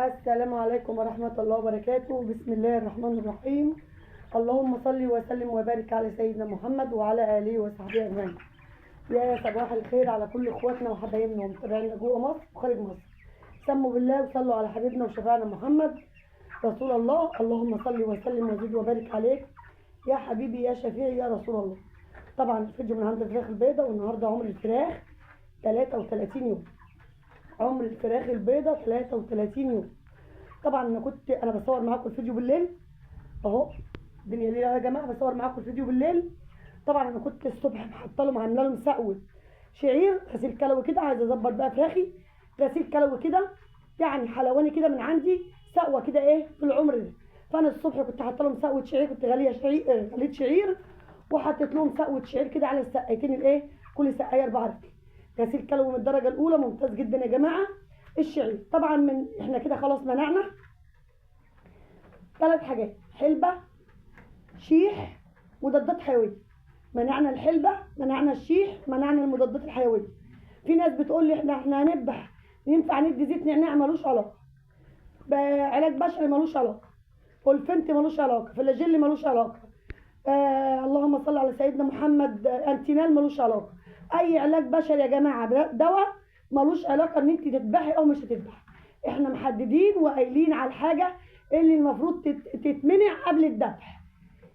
السلام عليكم ورحمة الله وبركاته. بسم الله الرحمن الرحيم. اللهم صل وسلم وبارك على سيدنا محمد وعلى آله وصحبه أجمعين. يا صباح الخير على كل اخواتنا وحبايبنا ومتابعينا جوه مصر وخارج مصر. سموا بالله وصلوا على حبيبنا وشفيعنا محمد رسول الله. اللهم صل وسلم وزد وبارك عليك يا حبيبي يا شفيعي يا رسول الله. طبعا الفيديو من عند الفراخ البيضاء، والنهارده عمر الفراخ 33 يوم. عمر الفراخ البيضاء 33 يوم. طبعا انا بصور معاكم الفيديو بالليل اهو، الدنيا ليلة يا جماعة، بصور معاكم الفيديو بالليل. طبعا انا كنت الصبح حاطه لهم، عامله لهم سقوه شعير غسيل كلوي كده، عايزه اظبط بقى فراخي غسيل كلوي كده، يعني حلواني كده من عندي، سقوه كده ايه في العمر ده. فانا الصبح كنت حاطه لهم سقوه شعير، كنت غالية شعير، غليت شعير وحطيت لهم سقوه شعير كده على السقايتين الايه، كل سقاية 4 رتل. غسيل كلوي من الدرجة الاولى، ممتاز جدا يا جماعة الشعير. طبعا من احنا كده خلاص منعنا 3 حاجات: حلبة، شيح، مضادات حيوية. منعنا الحلبة، منعنا الشيح، منعنا المضادات الحيوية. في ناس بتقول لي احنا هنذبح، ينفع ندي زيت نعناع؟ ملوش علاقة، علاج بشري ملوش علاقة، اولفنت ملوش علاقة، فلاجيل ملوش علاقة، اللهم صل على سيدنا محمد، انتينال ملوش علاقة. اي علاج بشري يا جماعة، دواء ملوش علاقة ان انت تذبحي او مش هتذبحي. احنا محددين وقايلين على الحاجة اللي المفروض تتمنع قبل الذبح،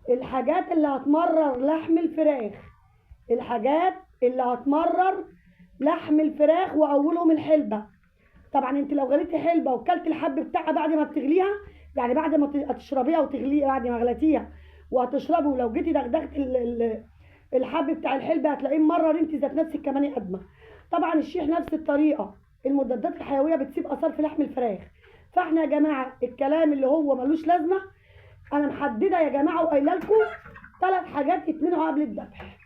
الحاجات اللي هتمرر لحم الفراخ، الحاجات اللي هتمرر لحم الفراخ، واولهم الحلبة. طبعا انت لو غليتي حلبة وكلت الحب بتاعها بعد ما بتغليها، يعني بعد ما تشربيها وتغليها، بعد ما غليتيها وهتشربي، ولو جيتي دغدغتي الحب بتاع الحلبة هتلاقيه مرر انت ذات نفسك كمان يا ادمه. طبعا الشيح نفس الطريقة، المضادات الحيوية بتسيب اثار في لحم الفراخ. فاحنا يا جماعة الكلام اللي هو ملوش لازمه انا محددة يا جماعة وقايله لكم 3 حاجات يتمنعوا قبل الذبح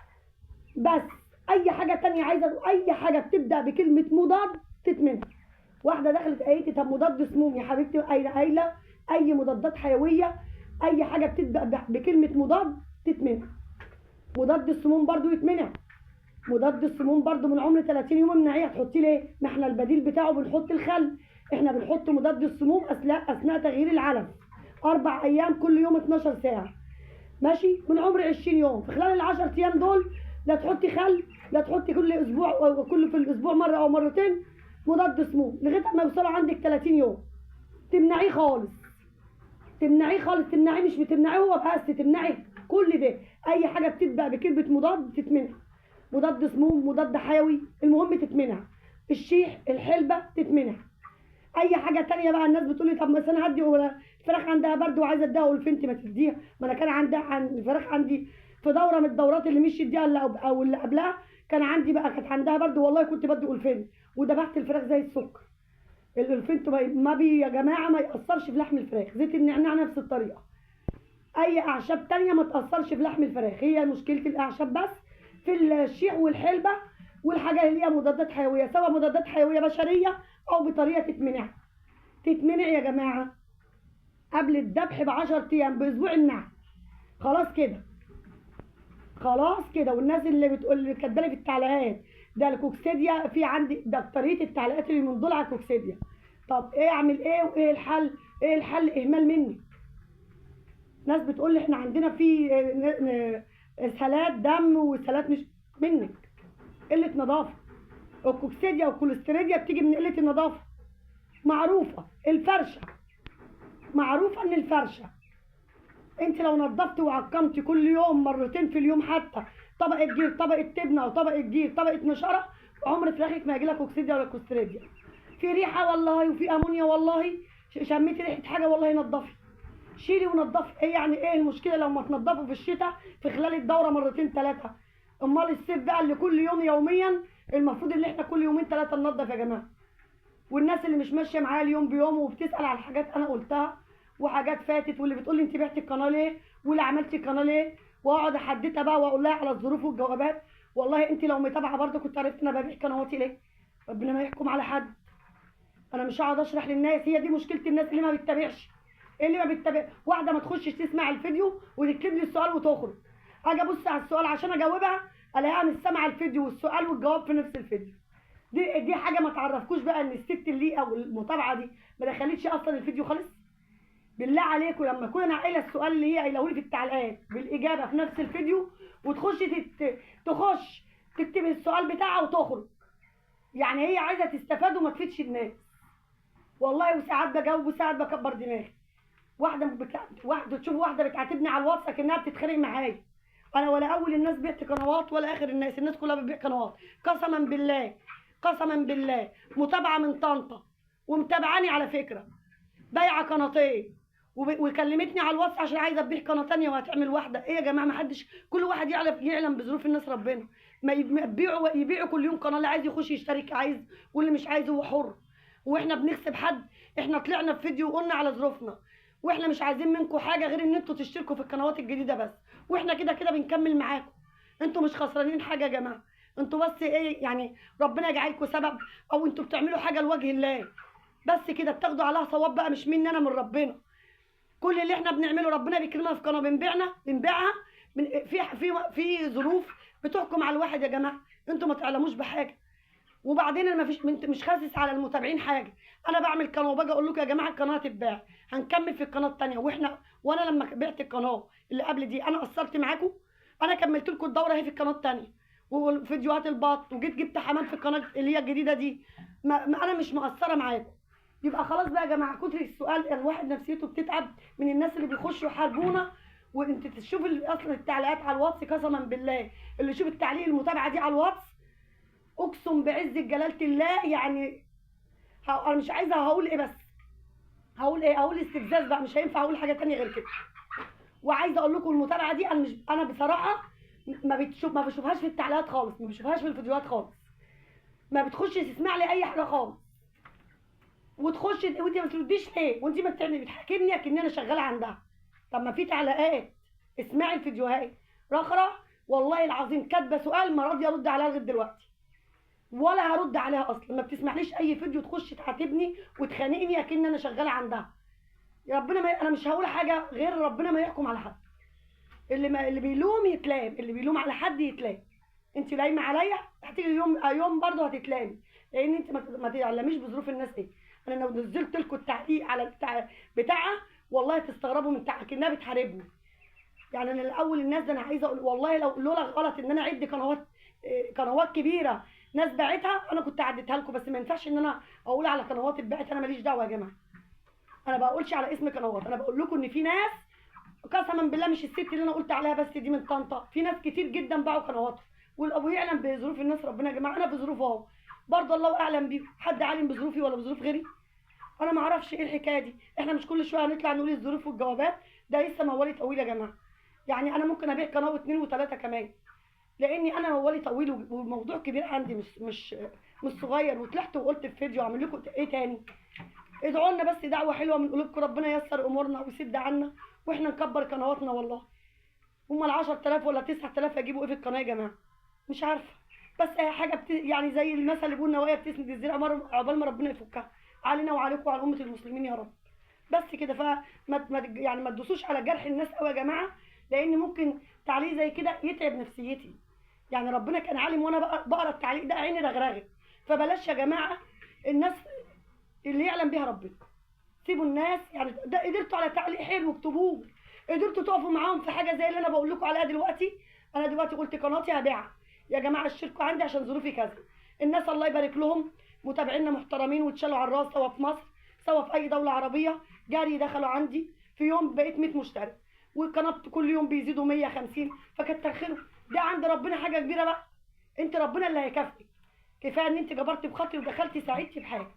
بس. اي حاجة تانية عايزه، اي حاجة بتبدا بكلمه مضاد تتمنع. واحدة دخلت قالت لي طب مضاد سموم يا حبيبتي، قايله اي مضادات حيوية، اي حاجة بتبدا بكلمه مضاد تتمنع. مضاد السموم برضو يتمنع، مضاد السموم برضو من عمر 30 يوم امنعيه. هتحطيه ليه؟ ما احنا البديل بتاعه بنحط الخل، احنا بنحط مضاد السموم اثناء تغيير العلف 4 ايام كل يوم 12 ساعة، ماشي، من عمر 20 يوم. في خلال ال10 ايام دول لا تحطي خل، لا تحطي كل اسبوع او كل في الاسبوع مرة او مرتين مضاد سموم لغاية ما يوصلوا عندك 30 يوم. تمنعيه خالص، تمنعيه خالص، تمنعيه، مش بتمنعيه هو بس، تمنعي كل ده. اي حاجة بتبدا بكلمه مضاد تتمنع، مضاد سموم، مضاد حيوي، المهم تتمنع. الشيح، الحلبة تتمنع. اي حاجة تانية بقى الناس بتقولي طب مثلا هدي الفراخ عندها برد وعايزه اديها اولفنت، ما تديها. ما انا كان عندها الفراخ عندي في دوره من الدورات اللي مشيت دي او اللي قبلها، كان عندي بقى كانت عندها برد، والله كنت بدي اولفنت وذبحت الفراخ زي السكر. الاولفنت ما بي يا جماعة ما ياثرش في لحم الفراخ. زيت النعناع نفس الطريقة. اي اعشاب تانية ما تاثرش في لحم الفراخ. هي مشكلة الاعشاب بس في الشيح والحلبه والحاجة اللي هي مضادات حيوية، سواء مضادات حيوية بشرية او بطريقة تتمنع. تتمنع يا جماعة قبل الذبح ب10 ايام، باسبوع النعم. خلاص كده، خلاص كده. والناس اللي بتقول اللي كاتبه في التعليقات ده الكوكسيديا، في عندي ده طريقه التعليقات اللي من دول على الكوكسيديا. طب ايه اعمل ايه وايه الحل؟ ايه الحل؟ اهمال مني. ناس بتقول لي احنا عندنا في اسهالات دم واسهالات، مش منك، قلة نظافة. الكوكسيديا والكوليستريديا بتيجي من قلة النظافة، معروفة. الفرشة معروفة ان الفرشة انت لو نظفتي وعقمتي كل يوم مرتين في اليوم، حتى طبقه جير، طبقه تبنه، او طبقه جير، طبقه نشاره، عمر فراخك ما يجيلك كوكسيديا ولا كوليستريديا. في ريحه والله وفي امونيا والله، شميتي ريحه حاجة والله نظفي، شيلي ونضفي. ايه يعني ايه المشكلة لو ما تنضفوا في الشتاء في خلال الدورة مرتين 3؟ امال الصيف بقى اللي كل يوم يوميا، المفروض ان احنا كل يومين 3 ننضف يا جماعة. والناس اللي مش ماشية معايا اليوم بيوم وبتسال على حاجات انا قلتها وحاجات فاتت، واللي بتقول لي انت بعتي القناة ليه، واللي عملتي القناة ليه، واقعد احددها بقى واقول لها على الظروف والجوابات. والله انت لو متابعه برضه كنت عرفت انا ببيع قنواتي ليه. ربنا ما يحكم على حد، انا مش هقعد اشرح للناس. هي دي مشكلة الناس اللي ما بتتابعش، اللي ما بتتابع. واحدة ما تخشش تسمع الفيديو وتكتب لي السؤال وتخرج، اجي ابص على السؤال عشان اجاوبها الاقيها مش سامعه الفيديو والسؤال والجواب في نفس الفيديو. دي حاجة ما تعرفكوش بقى ان الست اللي او المتابعة دي ما دخلتش اصلا الفيديو خالص. بالله عليكم لما اكون انا قايله السؤال اللي هي قايله لي في التعليقات بالاجابة في نفس الفيديو، وتخش تخش تكتب السؤال بتاعها وتخرج، يعني هي عايزه تستفاد وما تفيدش الناس. والله وساعات بجاوب وساعات بكبر دماغي. واحدة تشوف واحدة بتعاتبني على الواتس كانها بتتخانق معايا. انا ولا اول الناس بعت قنوات ولا اخر الناس، الناس كلها بتبيع قنوات قسما بالله، قسما بالله. متابعه من طنطا ومتابعاني على فكرة، بايعه قناتين وكلمتني على الواتس عشان عايزه تبيع قناة ثانية وهتعمل واحدة. ايه يا جماعة؟ ما حدش، كل واحد يعلم بظروف الناس ربنا. ما يبيعوا كل يوم قناة، اللي عايز يخش يشترك عايز، واللي مش عايز هو حر. واحنا بنغصب حد؟ احنا طلعنا في فيديو وقلنا على ظروفنا، واحنا مش عايزين منكم حاجة غير ان انتوا تشتركوا في القنوات الجديدة بس، واحنا كده كده بنكمل معاكم. انتوا مش خسرانين حاجة يا جماعة، انتوا بس ايه يعني، ربنا يجعلكم سبب، او انتوا بتعملوا حاجة لوجه الله بس كده، بتاخدوا عليها ثواب بقى، مش مني انا، من ربنا. كل اللي احنا بنعمله ربنا بيكرمنا في قناة بنبيعها في في في ظروف بتحكم على الواحد يا جماعة، انتوا ما تعلموش بحاجة. وبعدين انا مفيش، مش خاسس على المتابعين حاجة. انا بعمل قناة وباجي اقول لكم يا جماعة القناة هتتباع، هنكمل في القناة الثانية. وانا لما بعت القناة اللي قبل دي انا قصرت معاكم؟ انا كملت لكم الدورة اهي في القناة الثانية، وفيديوهات البط، وجيت جبت حمام في القناة اللي هي الجديدة دي. ما انا مش مقصرة معاكم. يبقى خلاص بقى يا جماعة، كتر السؤال الواحد نفسيته بتتعب من الناس اللي بيخشوا يحاربونا. وانت تشوف اصلا التعليقات على الواتس، قسما بالله اللي يشوف التعليق المتابعة دي على الواتس، اقسم بعز جلاله الله، يعني انا مش عايزه هقول ايه، بس هقول ايه، هقول استفزاز بقى، مش هينفع اقول حاجة ثانية غير كده. وعايزه اقول لكم المتابعة دي انا مش، انا بصراحة ما بشوفهاش في التعليقات خالص، ما بشوفهاش في الفيديوهات خالص، ما بتخش تسمع لي اي حاجة خالص، وتخش وانت ما بترديش ليه؟ وانت ما بتعملي، بتحاكمني اكن انا شغالة عندها. طب ما في تعليقات، اسمعي الفيديوهات. رخره والله العظيم كاتبه سؤال ما راضية ارد عليها لغاية دلوقتي، ولا هرد عليها اصلا، ما بتسمحليش اي فيديو تخش تعاتبني وتخانقني اكن انا شغالة عندها. يا ربنا ما، انا مش هقول حاجة غير ربنا ما يحكم على حد. اللي بيلوم يتلام، اللي بيلوم على حد يتلام. انت لايمه عليا هتيجي يوم برضه هتتلامي، لان انت ما تعلميش بظروف الناس ايه. انا لو نزلت لكم التعليق على بتاعها والله تستغربوا من كانها بتحاربني. يعني انا الاول الناس ده انا عايزه اقول والله لو لولا غلط ان انا اعد قنوات كبيرة ناس باعتها انا كنت عديتها لكم، بس ما ينفعش ان انا اقول على قنوات اتباعت، انا ماليش دعوه يا جماعة. انا ما بقولش على اسم قنوات، انا بقول لكم ان في ناس قسما بالله، مش الست اللي انا قلت عليها بس دي من طنطا، في ناس كتير جدا باعوا قنواتهم، والابو يعلم بظروف الناس ربنا يا جماعة. انا بظروف اهو برضه الله اعلم بيهم، حد عالم بظروفي ولا بظروف غيري؟ انا ما اعرفش ايه الحكاية دي. احنا مش كل شوية هنطلع نقول الظروف والجوابات، ده لسه موالي طويل يا جماعة. يعني انا ممكن ابيع قناة واثنين وثلاثة كمان، لاني انا موالي طويل والموضوع كبير عندي، مش صغير. وطلعت وقلت في فيديو اعمل لكم ايه تاني؟ ادعوا لنا بس دعوه حلوة من قلوبكم، ربنا ييسر امورنا ويسد عنا واحنا نكبر قنواتنا. والله هما ال 10000 ولا 9000 هيجيبوا ايه في القناة يا جماعة؟ مش عارفه، بس هي حاجة يعني زي المثل اللي بيقول نوايا بتسند الزرع عقبال ما ربنا يفكها علينا وعليكم وعلى امه المسلمين يا رب. بس كده. فما يعني ما تدوسوش على جرح الناس قوي يا جماعة، لان ممكن تعليق زي كده يتعب نفسيتي. يعني ربنا كان عالم وانا بقرا التعليق ده عيني رغرغت. فبلاش يا جماعة الناس اللي يعلم بيها ربنا، سيبوا الناس. يعني ده قدرتوا على تعليق حلو اكتبوه، قدرتوا تقفوا معاهم في حاجة زي اللي انا بقول لكم عليها دلوقتي. انا دلوقتي قلت قناتي هبيعها يا جماعة، اشتركوا عندي عشان ظروفي كذا. الناس الله يبارك لهم متابعينا محترمين واتشالوا على الراس، سواء في مصر سواء في اي دولة عربية. جاري دخلوا عندي في يوم بقيت 100 مشترك، والقناة كل يوم بيزيدوا 150، فكتر خيرهم. ده عند ربنا حاجة كبيرة بقى، انت ربنا اللي هيكافئك. كفاية ان انت جبرتي بخاطري ودخلتي ساعدتي بحاجة،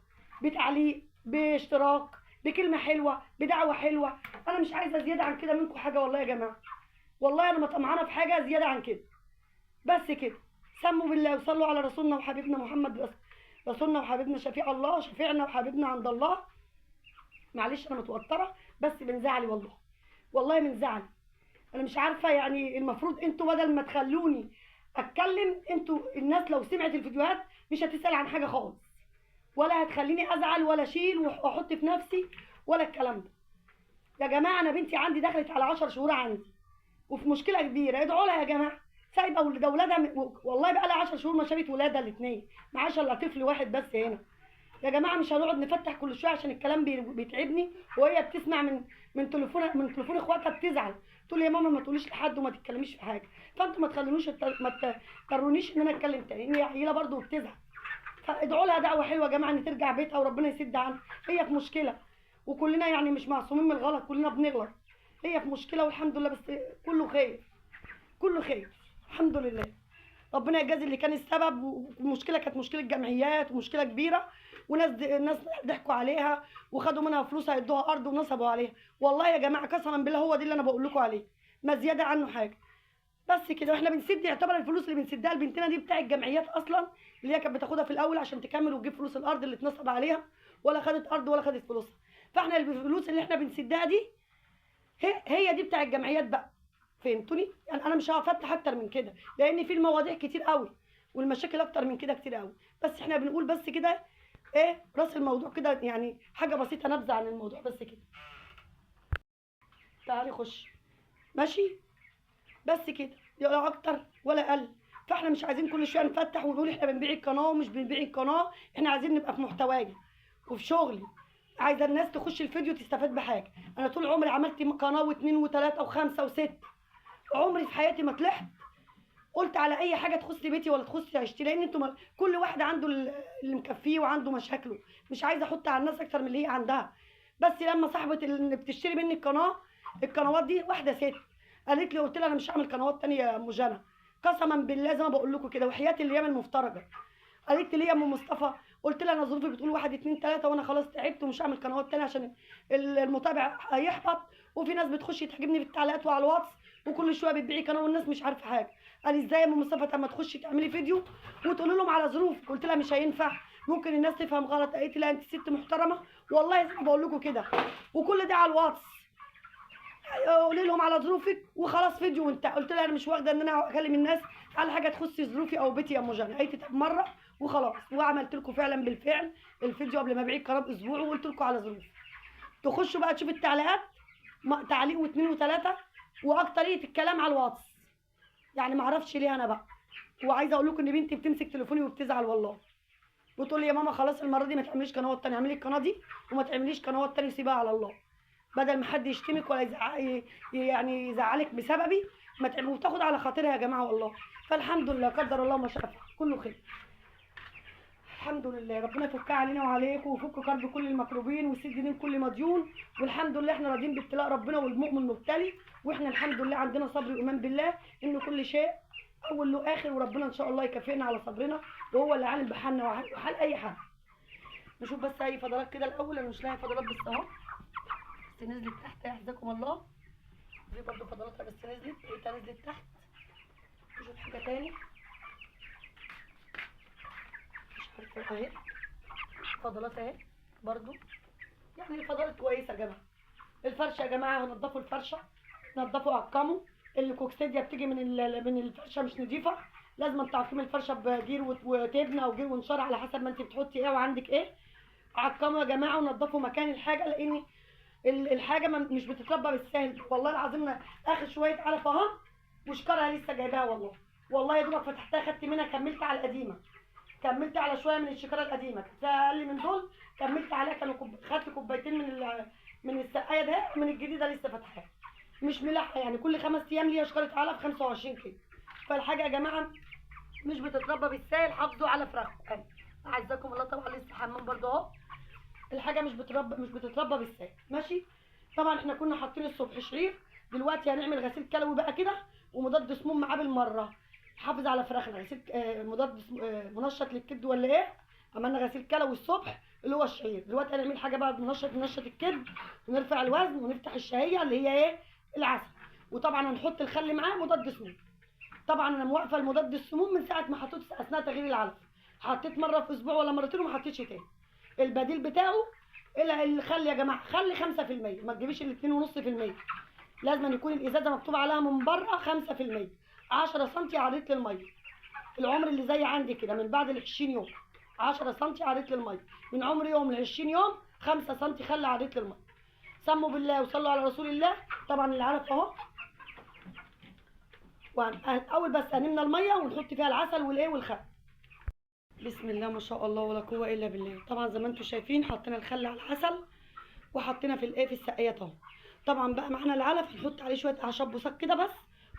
بتعليق، باشتراك، بكلمه حلوة، بدعوة حلوة. انا مش عايزه زيادة عن كده منكم حاجة والله يا جماعة، والله انا ما طمعانه في حاجة زيادة عن كده. بس كده، سموا بالله وصلوا على رسولنا وحبيبنا محمد، رسولنا وحبيبنا شفيع الله، شفيعنا وحبيبنا عند الله. معلش انا متوترة بس من زعلي، والله والله من زعلي. انا مش عارفه، يعني المفروض انتوا بدل ما تخلوني اتكلم، انتوا الناس لو سمعت الفيديوهات مش هتسال عن حاجة خالص، ولا هتخليني ازعل ولا اشيل واحط في نفسي ولا الكلام ده. يا جماعة انا بنتي عندي دخلت على 10 شهور عندي وفي مشكلة كبيرة، ادعوا لها يا جماعة. سايبه ولادها والله بقى لها 10 شهور ما شافت ولادها الاثنين، معاش الا طفل واحد بس هنا. يا جماعة مش هنقعد نفتح كل شوية عشان الكلام بيتعبني، وهي بتسمع من تليفون، من تليفون اخواتها بتزعل، تقول لي يا ماما ما تقوليش لحد وما تتكلميش في حاجة. فانتوا ما تخلونيش، ما تضطرونيش ان انا اتكلم تاني، هي عيله برده وبتزعل. فادعوا لها دعوه حلوة يا جماعة ان ترجع بيتها وربنا يسد عنها. هي في مشكلة، وكلنا يعني مش معصومين من الغلط، كلنا بنغلط. هي في مشكلة والحمد لله، بس كله خير، كله خير الحمد لله. ربنا يجازي اللي كان السبب. والمشكلة كانت مشكلة جمعيات ومشكلة كبيرة، وناس ناس ضحكوا عليها وخدوا منها فلوس هيدوها ارض ونصبوا عليها. والله يا جماعة قسما بالله هو دي اللي انا بقول لكم عليه، ما زيادة عنه حاجة. بس كده احنا بنسد، يعتبر الفلوس اللي بنسدها لبنتنا دي بتاع الجمعيات اصلا، اللي هي كانت بتاخدها في الاول عشان تكمل وتجيب فلوس الارض اللي اتنصب عليها، ولا خدت ارض ولا خدت فلوسها. فاحنا الفلوس اللي احنا بنسدها دي هي دي بتاع الجمعيات بقى، فهمتوني؟ يعني انا مش هفتح اكتر من كده لان في المواضيع كتير قوي والمشاكل اكتر من كده كتير قوي، بس احنا بنقول بس كده ايه راس الموضوع كده، يعني حاجة بسيطة، نبذه عن الموضوع بس كده. تعالي خش، ماشي بس كده، لا اكتر ولا اقل. فاحنا مش عايزين كل شوية نفتح ونقول احنا بنبيع القناة ومش بنبيع القناة، احنا عايزين نبقى في محتوانا وفي شغلي. عايزه الناس تخش الفيديو تستفاد بحاجة. انا طول عمري عملت قناة واثنين وثلاثة وخمسة وستة، عمري في حياتي ما طلعت قلت على اي حاجة تخص بيتي ولا تخص عيشتي، لان انتوا كل واحد عنده اللي مكفيه وعنده مشاكله، مش عايزه احط على الناس اكتر من اللي هي عندها. بس لما صاحبه اللي بتشتري مني القناة، القنوات دي واحدة ست، قالت لي، قلت لها انا مش هعمل قنوات ثانية يا ام جنى، قسما بالله زي ما بقول لكم كده وحياه الايام المفترجه. قالت لي يا ام مصطفى، قلت لها انا ظروفي بتقول 1 2 3 وانا خلاص تعبت ومش هعمل قنوات ثانية عشان المتابع هيحبط، وفي ناس بتخش تحجبني في التعليقات وعلى الواتس وكل شوية بتبيعي قناة والناس مش عارفه حاجة. قال ازاي يا ام مصطفى؟ طب ما تخشي تعملي فيديو وتقولي لهم على ظروف. قلت لها مش هينفع، ممكن الناس تفهم غلط. قالت لي لا انت ست محترمه والله زي ما بقول لكم كده، وكل ده على الواتس، قولي لهم على ظروفك وخلاص فيديو وانت. قلت لها انا مش واخده ان انا اكلم الناس على حاجة تخص ظروفي او بيتي يا ام جنى. قالت طب مرة وخلاص، وعملت لكم فعلا بالفعل الفيديو قبل ما ابيع القناة باسبوع وقلت لكم على ظروفي. تخشوا بقى تشوفوا التعليقات، تعليق واثنين وثلاثة واكتريه الكلام على الواتس، يعني ما اعرفش ليه انا بقى. وعايزه اقول لكم ان بنتي بتمسك تليفوني وبتزعل والله، وتقول لي يا ماما خلاص المرة دي ما تعمليش قنوات ثانية، اعملي القناة دي وما تعمليش قنوات ثانية وسيبها على الله، بدل ما حد يشتمك ولا يعني يزعلك بسببي، ما تعمل وتاخد على خاطرها يا جماعة والله. فالحمد لله قدر الله ما شاء فعل، كله خير الحمد لله. ربنا يفكها علينا وعليكم ويفك كرب كل المكروبين ويسد دين كل مديون، والحمد لله احنا راضيين بابتلاء ربنا والمؤمن مبتلي، واحنا الحمد لله عندنا صبر وايمان بالله ان كل شيء اول له اخر، وربنا ان شاء الله يكافئنا على صبرنا وهو اللي عالم بحالنا وحال اي حد. نشوف بس اي فضلات كده الاول، انا مش لاقي فضلات بس اهو، بس نزلت تحت يحزكم الله. دي برضو فضلاتها بس نزلت، لقيتها نزلت تحت. نشوف حاجة تاني، مش عارفه اهي فضلات اهي برضو، يعني الفضلات كويسة يا جماعة. الفرشة يا جماعة نضفوا الفرشة، نضفوا عقموا، الكوكسيديا بتيجي من الفرشة مش نظيفة، لازم تعقمي الفرشة بجير وتبنه او جير ونشار على حسب ما انت بتحطي ايه وعندك ايه. عقموا يا جماعة ونضفوا مكان الحاجة، لان الحاجة مش بتتربى بالسهل والله العظيم. اخر شوية علف اهو وشكرها لسه جايباها والله، والله يا دوبك فتحتها خدت منها، كملت على القديمة، كملت على شوية من الشكاره القديمة كانت اقل من دول، كملت عليها، كانوا خدت كوبايتين من السقاية ده، من الجديدة لسه فاتحاها مش ملاحقه، يعني كل 5 ايام ليا شكاره علف 25 كيلو. فالحاجه يا جماعة مش بتتربى بالسهل، حافظوا على فراخكم اعزكم الله. طبعا لسه حمام برده اهو، الحاجة مش بتتربى بالسهل ماشي. طبعا احنا كنا حاطين الصبح شعير، دلوقتي هنعمل غسيل كلوي بقى كده ومضاد سموم معاه بالمرة، حافظ على فراخنا. غسيل مضاد منشط للكبد ولا ايه؟ عملنا غسيل كلوي الصبح اللي هو الشعير، دلوقتي هنعمل حاجة بقى ننشط الكبد ونرفع الوزن ونفتح الشهية اللي هي ايه؟ العسل. وطبعا هنحط الخل معاه مضاد سموم. طبعا انا موقفه المضاد السموم من ساعة ما حطيت اثناء تغيير العلف، حطيت مرة في اسبوع ولا مرتين وما حطيتش تاني. البديل بتاعه الخل يا جماعة، خل 5%، ما تجيبيش ال 2.5%، لازم يكون الازازه مكتوب عليها من بره 5%، 10 سم على لتر المية. العمر اللي زي عندي كده من بعد ال 20 يوم 10 سم على لتر المية، من عمر يوم ل 20 يوم 5 سم خل على لتر المية. سموا بالله وصلوا على رسول الله. طبعا العلف اهو، اول بس هنملى المية ونحط فيها العسل والايه والخل. بسم الله ما شاء الله ولا قوة الا بالله. طبعا زي ما انتم شايفين حطينا الخل على العسل وحطينا في الايه في السقايات اهو. طبعا بقى معانا العلف هنحط عليه شوية اعشاب بوصات كده بس،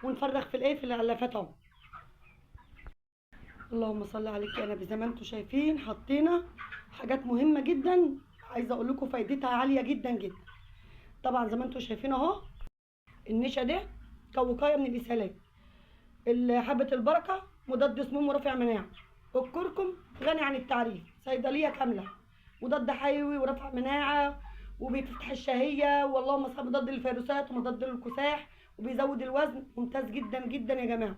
ونفرغ في الايه في العلافات اهو. اللهم صل عليك يا نبي. زي ما انتم شايفين حطينا حاجات مهمة جدا، عايزه اقول لكم فايدتها عالية جدا جدا. طبعا زي ما انتم شايفين اهو النشا ده كوقايه من الاسهالات، حبه البركة مضاد سموم ورافع مناعة، الكركم غني عن التعريف، صيدلية كاملة، مضاد حيوي ورفع مناعة وبيفتح الشهية، واللهم صل، مضاد للفيروسات ومضاد للكساح وبيزود الوزن، ممتاز جدا جدا يا جماعة.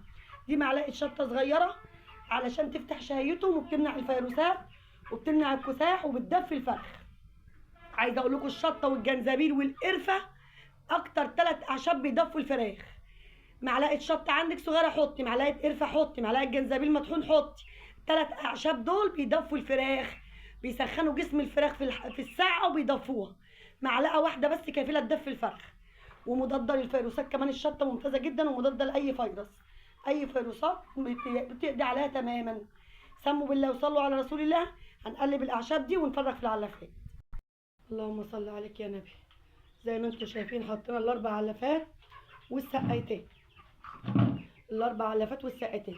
دي معلقه شطه صغيرة علشان تفتح شهيتهم وبتمنع الفيروسات وبتمنع الكساح وبتدفي الفرخ. عايزه اقول لكم الشطه والجنزبيل والقرفه اكتر 3 اعشاب بيدفوا الفراخ. معلقه شطه عندك صغيرة حطي، معلقه قرفه حطي، معلقه جنزبيل مطحون حطي. 3 اعشاب دول بيدفوا الفراخ، بيسخنوا جسم الفراخ في الساعة وبيدفوها. معلقه واحدة بس كفيله تدفي الفرخ، ومضاده للفيروسات كمان. الشطه ممتازة جدا ومضاده لاي فيروس، اي فيروسات بتقضي عليها تماما. سموا بالله وصلوا على رسول الله. هنقلب الاعشاب دي ونفرغ في العلافات. اللهم صل عليك يا نبي. زي ما انتم شايفين حطينا ال4 علافات والسقايتين، ال4 علافات والسقايتين.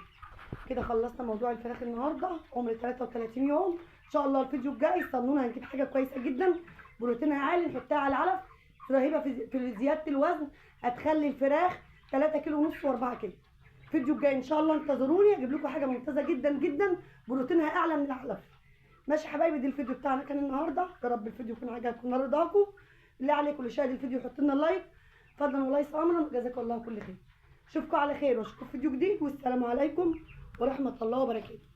كده خلصنا موضوع الفراخ النهارده، عمر 33 يوم. ان شاء الله الفيديو الجاي استنونا، هنجيب حاجة كويسة جدا بروتينها عالي نحطها على العلف، رهيبة في زيادة الوزن، هتخلي الفراخ 3 كيلو ونص و4 كيلو. الفيديو الجاي ان شاء الله انتظروني، اجيب لكم حاجة ممتازة جدا جدا بروتينها اعلى من العلف. ماشي حبايبي، دي الفيديو بتاعنا كان النهارده. يا رب الفيديو يكون عجبكم ورضاكم. اللي عليكم اللي شاهد الفيديو يحط لنا لايك فضلا وليس امرا، جزاكم الله كل خير. اشوفكم على خير واشوفكم في فيديو جديد، والسلام عليكم ورحمة الله وبركاته.